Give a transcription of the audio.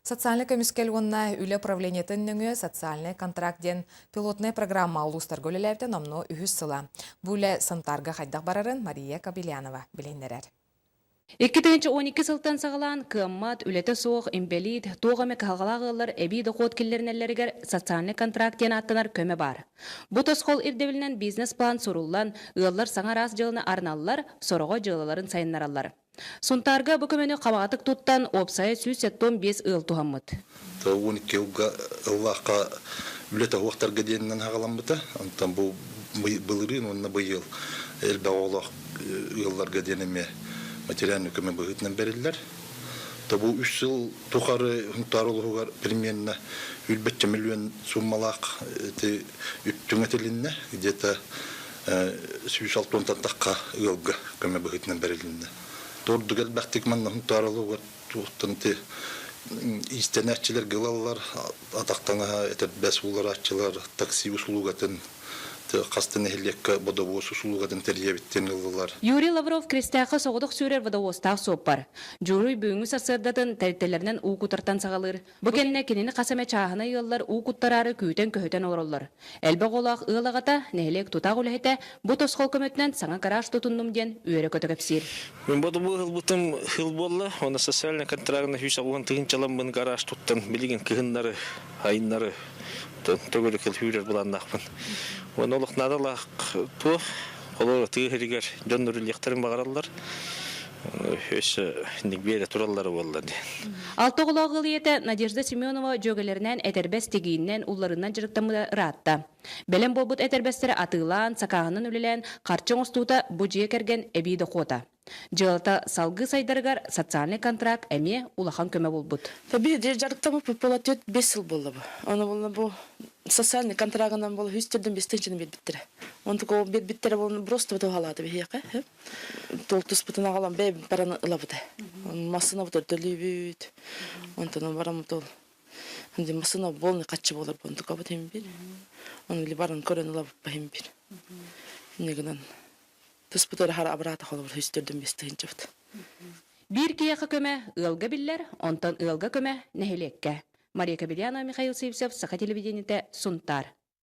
Социальнай көмүскэл уонна үлэ управлениетын нөҥүө социальный контракт диэн пилотнай программа улуустарга үлэлээбитэ номнуо үһүс сыла. Бу үлэ Сунтаарга хайдах барарын Мария Кобельянова билиһиннэрэр. 2012 сылтан саҕалаан кыаммат, үлэтэ суох, инбэлиит, туох эмэ кыһалҕалаах ыаллар эбии дохуот киллэринэллэригэр социальный контракт диэн ааттанар көмө баар. Бу тосхол ирдэбилинэн бизнес-план суруллан, ыаллар саҥа араас дьыаланы арыналлар, сороҕо дьыалаларын сайыннараллар. Сунтаарга бу көмөнү хабаҕатык туттан, уопсайа 175 ыал туһаммыт. 12 ылга ыллаахха үлэ тоһуохтарга диэнинэн хаҕаламмыта. Онтон бу былырыын уонна быйыл элбэх оҕолоох ыалларга диэн эмиэ материальный көмө быһыытынан бэриллэр. То бу үс сыл тухары Сунтаар улууһугар примерно 100 миллион суммалаах ити үп түҥэтилиннэ. Где-то 160 тахха ыалга көмө быһыытынан бэрилиннэ. Ордук элбэхтик манна Сунтаар улууһугар туохтан ити иистэнээччилэргэ ылаллар, атах таҥаһа, этэрбэс ууларааччылар, такси услугатын хаста нэһилиэккэ бодобуос услугатын тэрийэбиттэн ыллылар. Юрий Лавров Крестээххэ соҕотох сүүрэр водовозтаах суоппар. Дьууруй бүгүҥҥү сарсыардатын тэрилтэлэринэн уу кутартан саҕалыыр. Бу кэннэ кинини хас эмэ чааһынай ыаллар уу куттараары күүтэн-көһүтэн олороллор. Элбэх оҕолоох ыал аҕата, нэһилиэк тутаах үлэһитэ бу тосхол көмөтүнэн саҥа гараж тутуннум диэн үөрэ-көтө кэпсиир. Мин бу ылбытым хыл буолла. Уонна социальный контрагына 160 тыһыынчаламмын гараж туттан билигин кыһыннары, айыннары төгүрүк хыл үүрэр былааннаахпын. Уонна олох наадалаах туох холобура тыа сиригэр дьон үрүллүөхтэрин баҕараллар. Өссө нигбиэрэ тураллара буолла диэн. Алта оҕолоох ыал ийэтэ Надежда Семенова дьүөгэлэринээн этэрбэс тигиинэн, улларынан дьарыктаммыта ыраатта. Бэлэм буолбут этэрбэстэри атыылаан, сакааһынан үлэлээн, харчы оҥостуута бу дьиэ кэргэн эбии дохуота. Дьыалата салгыы сайдарыгар социальный контракт эмиэ улахан көмө буолбут. Биир дьарыктаммыт буола 4-5 сыл буолла бу. Ону буолла бу социальный контрагынан буола үс төрдүн бес тыһыынчаны биэрбиттэрэ. Онтук ол биэрбиттэрэ буолан просто туһалаата биһиэхэ. Туолтуспутун аҕалан бэйэбит баран ылабыт. Массыынабыт өрдөлүүбүт. Онтон бараммыт ол массыына полный хаччы буолар онтукабыт иһин бир. Оны били баран көрөн ылабыт иһин бир. Инне гынан туспут эрэ хара абыраата холобур үстөрдөн бес тыһынчабыт. Биир киһиэхэ көмө ыалга биллэр, онтон ыалга көмө нэһилиэккэ. Мария Кабельянова, Михаил Сивцев, Саха телевидениетэ, Сунтаар.